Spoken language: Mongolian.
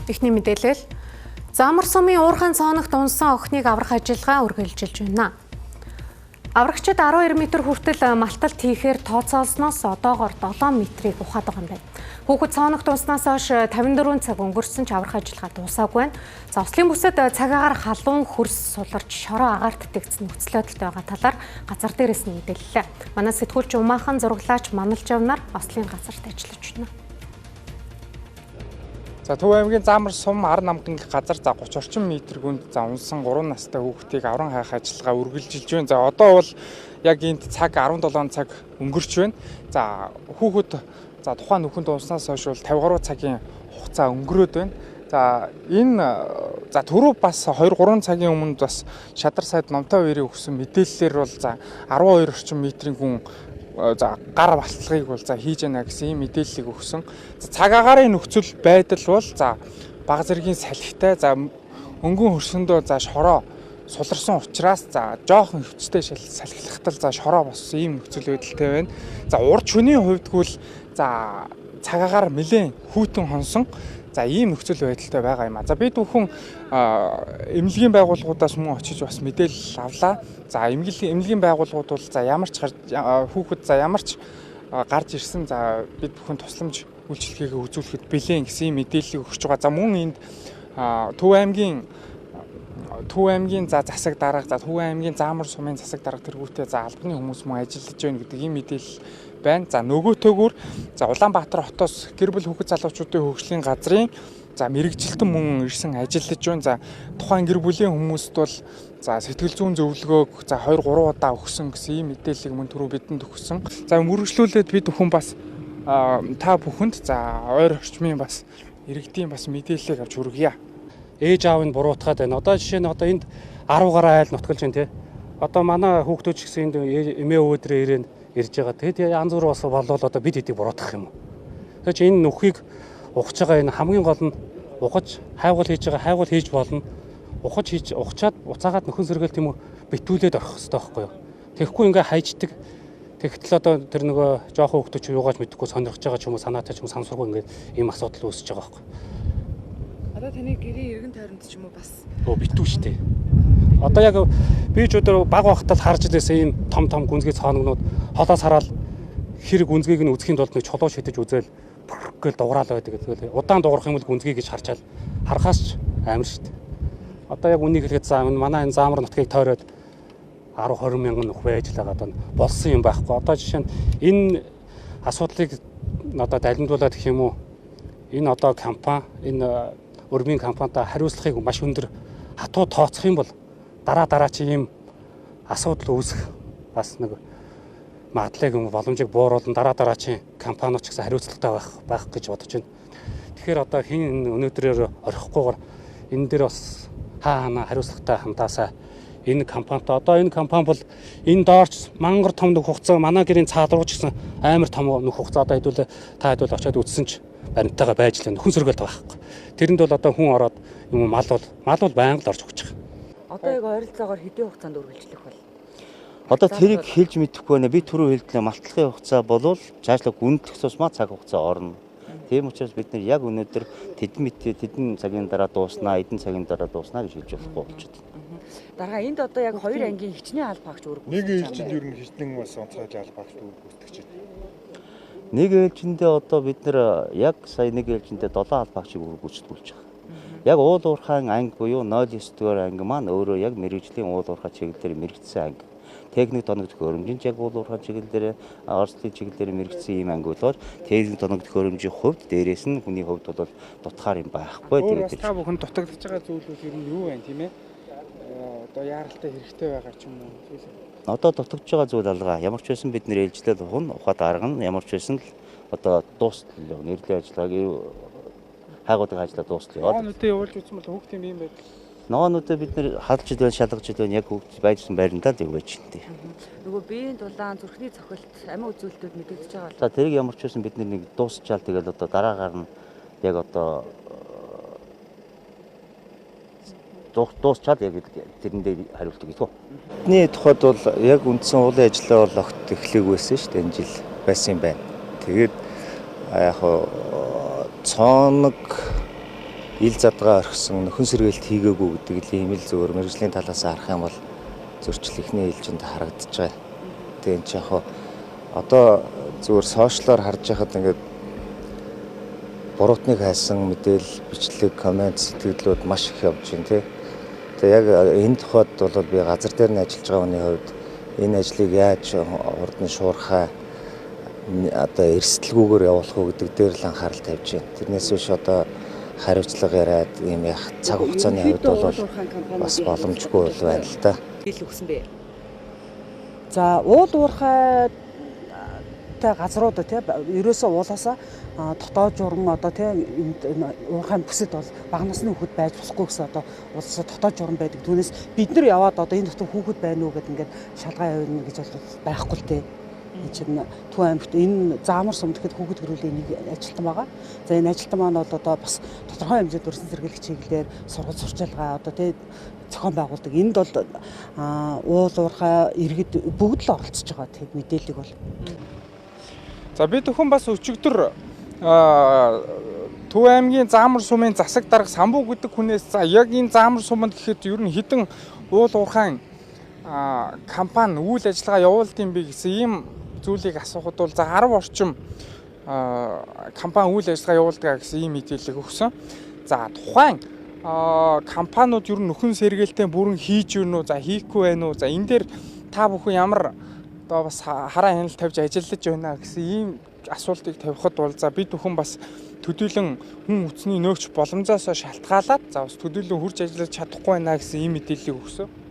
Эхний мэдээлэл. Замар сумын уурхайн цооногт унсан охиныг аврах ажиллагаа үргэлжилж байна. Аврагчид 12 м хүртэл малталт хийхээр тооцоолсноос одоогоор 7 метрийг ухаад байгаа юм байна. Хүүхэд цооногт унснаас хойш 54 цаг өнгөрсөн ч аврах ажиллагаа дуусаагүй байна. За ослын бүсэд цагаагаар халуун хөрс суларч шороо агаарт тэгсэн нөхцөл байдалтай байгаа талаар газар дээрээс нь мэдээллээ. Манай сэтгүүлч Умаахан зураглаач Манал Жавнар ослын газарт ажиллаж байна. За Төв аймгийн Заамар сум Ар намган газар за 30 орчим метр гүнд за унсан 3 настай хүүхдийг авран хайх ажиллагаа үргэлжилж байна. За одоо бол яг энд цаг 17 цаг өнгөрч байна. За хүүхэд за тухайн нүхэнд унснаас хойш бол 53 цагийн хугацаа өнгөрөөд байна. За энэ за түрүү бас 2 3 цагийн өмнө бас шадар сайд Номтой хоёрын өгсөн мэдээллээр бол за 12 орчим метрийн гүн за гар балтлагыг бол за хийж яана гэсэн ийм мэдээллийг өгсөн. За цаг агаарын нөхцөл байдал бол за баг зэргийн салхитай за өнгөн хөрсөндөө за шороо суларсан учраас за жоохон хөвчтэй салхилахтал за шороо боссон ийм нөхцөл байдалтай байна. За урд шөнийн хувьдгүй л за цаг агаар нэлээд хүйтэн хонсон за ийм нөхцөл байдалтай байгаа юм а. За бид бүхэн эмнэлгийн байгууллагуудаас мөн очиж бас мэдээлэл авлаа. За эмнэлгийн байгууллагууд бол за ямар ч хүүхэд за ямар ч гарч ирсэн за бид бүхэн тусламж үйлчилгээгээ үзүүлэхэд бэлэн гэсэн ийм мэдээллийг өгч байгаа. За мөн энд Төв аймгийн за засаг дарга, за Төв аймгийн Заамар сумын засаг дарга тэргүүтээ за албаны хүмүүс мөн ажиллаж байна гэдэг ийм мэдээлэл байна. За нөгөөтэйгүр за Улаанбаатар хотоос гэр бүл хүүхэд залуучуудын хөгжлийн газрын за мэрэгжилтэн мөн ирсэн ажиллаж байна. За тухайн гэр бүлийн хүмүүст бол за сэтгэл зүйн зөвлөгөөг за 2 3 удаа өгсөн гэсэн ийм мэдээллийг мөн түрүү бидэнд өгсөн. За мөрөгжлүүлээд бид бүхэн бас та бүхэнд за ойр орчмын бас иргэдийн бас мэдээллийг авч хүргье. Ээж аав нь буруутгаад байна. Одоо жишээ нь одоо энд 10 гаруй айл нутгалж байна тий. Одоо манай хүүхдүүд ч гэсэн энд эмээ өвөдрөө ирээн ирж байгаа. Тэгэд янз бүр бас болвол одоо бид хэдийг буруутгах юм уу? Тэгэхээр чи энэ нүхийг ухаж байгаа энэ хамгийн гол нь ухаж хайгуул хийж байгаа, хайгуул хийж болно. Ухаж хийж ухчаад буцаагаад нөхөн сэргээл тийм үү битүүлээд орох хэрэгтэй байхгүй юу? Тэгэхгүй ингээ хайждаг. Тэгтэл одоо тэр нөгөө жоохон хүүхдүүд чи юугаач мэдэхгүй сонирхож байгаа ч юм уу санаатай ч юм сансаргүй ингээ ийм асуудал үүсэж байгаа байхгүй юу? Одоо таны гэрийн эргэн тойронд ч юм уу бас битүү штэ. Одоо яг би ч өдөр баг багтал харж ирсэн ийм том том гүнзгий цооногнууд холоос хараад хэр гүнзгийг нь үзэхийн тулд нэг чулуу шидэж үзэл гэл дуграал байдаг. Тэгэл удаан дуграх юм бол гүнзгий гэж харчаал харахаас ч амар штэ. Одоо яг үнийг хэлэхэд за манай энэ Заамар нутгийг тойроод 10 20 мянган нөх байж л байгаа одоо болсон юм байхгүй. Одоо жишээ нь энэ асуудлыг одоо далимдуулаад гэх юм уу энэ одоо компани энэ өрмийн компанитай хариуцлагыг маш өндөр хатуу тооцох юм бол дараа чи ийм асуудал үүсэх бас нэг магадлалыг юм боломжийг бууруулан дараа чи компаниуд ч гэсэн хариуцлагатай байх гэж бодож байна. Тэгэхээр одоо хин өнөөдрөөр орхихгүйгээр энэ дээр бас хаа ханаа хариуцлагатай хандаасаа энэ компанитай одоо энэ компани бол энэ доорч мангар том нөх хугацаа манай гэрийн цаад руу ч гэсэн амар том нөх хугацаа одоо хэдүүлээ та хэдүүл очиод үтсэн ч баримтайгаа байж л нөхөн сэргэлт байхгүй. Тэрэнд бол одоо хүн ороод юм мал бол байнга л орж өгч байгаа. Одоо яг ойролцоогоор хэдийн хугацаанд үргэлжлэх бол? Одоо тэрийг хэлж мэдэхгүй байна. Би түрүү хэлдлээ малтлагын хугацаа болвол цаашлаа гүндлэх тусмаа цаг хугацаа орно. Тийм учраас бид нэр яг өнөөдөр тэдэн цагийн дараа дууснаа, эдэн цагийн дараа дууснаа гэж хэлж болохгүй болчиход байна. Дарга энд одоо яг хоёр ангийн хичнээн албаагч үүрэг гүйцэтгэж. Нэг ээлжинд ер нь хичнээн бас онцгой албаагч үүрэг гүйцэтгэж байна. Нэг ээлжиндээ одоо бид нэр яг сая нэг ээлжиндээ 7 албаагчийг үүрэг гүйцэтгүүлж байгаа. Яг уул уурхайн анги буюу 09 дугаар анги маань өөрөө яг мэрэгжлийн уул уурхай чиглэлээр мэрэгдсэн анги. Техник тоног төхөөрөмжийн яг уул уурхай чиглэлээр Оросны чиглэлээр мэрэгдсэн ийм анги болохоор техник тоног төхөөрөмжийн хувьд дээрээс нь хүний хувьд бол дутхаар юм байхгүй. Тэгээд та бүхэн дутагдж байгаа зүйлүүд ер нь юу вэ тийм ээ? Одоо яаралтай хэрэгтэй байгаа ч юм уу? Одоо дутагдж байгаа зүйл алгаа. Ямар ч байсан бид нэр ээлжлэл ухна, ухаад арга нь ямар ч байсан л одоо дуустал нэрлэлийн ажиллагааг хайгуудаг ажлаа дуустал яваад. Ногоонуудыг явуулж үзсэн бол хүүхдийн ийм байдал. Ногоонуудыг бид нэр халж идвэл шалгаж идвэл яг хүүхд байжсан байрандаа л байж байна. Нөгөө биеийн дулаан, зүрхний цохилт, амин үзүүлэлтүүд мэдэгдэж байгаа бол. За тэрийг ямар ч байсан бид нэг дуусчаал тэгэл одоо дараагаар нь яг одоо дуусчаал яг тэрэн дээр хариулт өгөх үү. Бидний тухайд бол яг үндсэн уулын ажиллаа бол огт эхлэегүй байсан шүү дээ энэ жил байсан юм байна. Тэгээд яг цооног ил задгаа орхисон, нөхөн сэргээлт хийгээгүй гэдэг л ийм л зөвөр мэргэжлийн талаас харах юм бол зөрчил эхний ээлжинд харагдаж байгаа. Тэгээ энэ ч яг одоо зөвөр сошиалор харж байхад ингээд буруутныг хайсан мэдээлэл, бичлэг, коммент, сэтгэлдлүүд маш их явж байна тий. Тэгээ яг энэ тухайд бол би газар дээр нь ажиллаж байгаа хүний хувьд энэ ажлыг яаж хурдан шуурхай одоо эрсдэлгүйгээр явуулах уу гэдэг дээр л анхаарал тавьж байна. Тэрнээс биш одоо хариуцлага яриад ийм яг цаг хугацааны хувьд бол бас боломжгүй байна л да. Хэл өгсөн бэ. За уул уурхайтай газрууд тий ерөөсөө уулаасаа дотоод журам одоо тий уурхайн бүсэд бол бага насны хүүхэд байж болохгүй гэсэн одоо улсаа дотоод журам байдаг. Түүнээс бид нар яваад одоо энэ дотор хүүхэд байна уу гэдээ ингээд шалгаа явуулна гэж бол байхгүй л тий. Энэ чинь Төв аймагт энэ Заамар сум гэхэд хүүхэд гэрүүлийн нэг ажилтан байгаа. За энэ ажилтан маань бол одоо бас тодорхой хэмжээнд өрсөн сэргийлэх чиглэлээр сургууль сурчалгаа одоо тий зохион байгуулдаг. Энд бол уул уурхай иргэд бүгд л оролцож байгаа тий мэдээллийг бол. За бид бүхэн бас өчигдөр Төв аймгийн Заамар сумын засаг дарга Самбуу гэдэг хүнээс за яг энэ Заамар суманд гэхэд ер нь хэдэн уул уурхайн компани үйл ажиллагаа явуулд юм бэ гэсэн ийм зүйлийг асуухад бол за 10 орчим компани үйл ажиллагаа явуулдаг гэсэн ийм мэдээлэл өгсөн. За тухайн компаниуд ер нь нөхөн сэргээлтээ бүрэн хийж юу нүү, за хийхгүй байна уу? За энэ дээр та бүхэн ямар одоо бас хараа хяналт тавьж ажиллаж байна гэсэн ийм асуултыг тавихад бол за бид бүхэн бас төдийлөн хүн хүчний нөөгч боломжоос шалтгаалаад за бас төдийлөн хурж ажиллаж чадахгүй байна гэсэн ийм мэдээллийг өгсөн.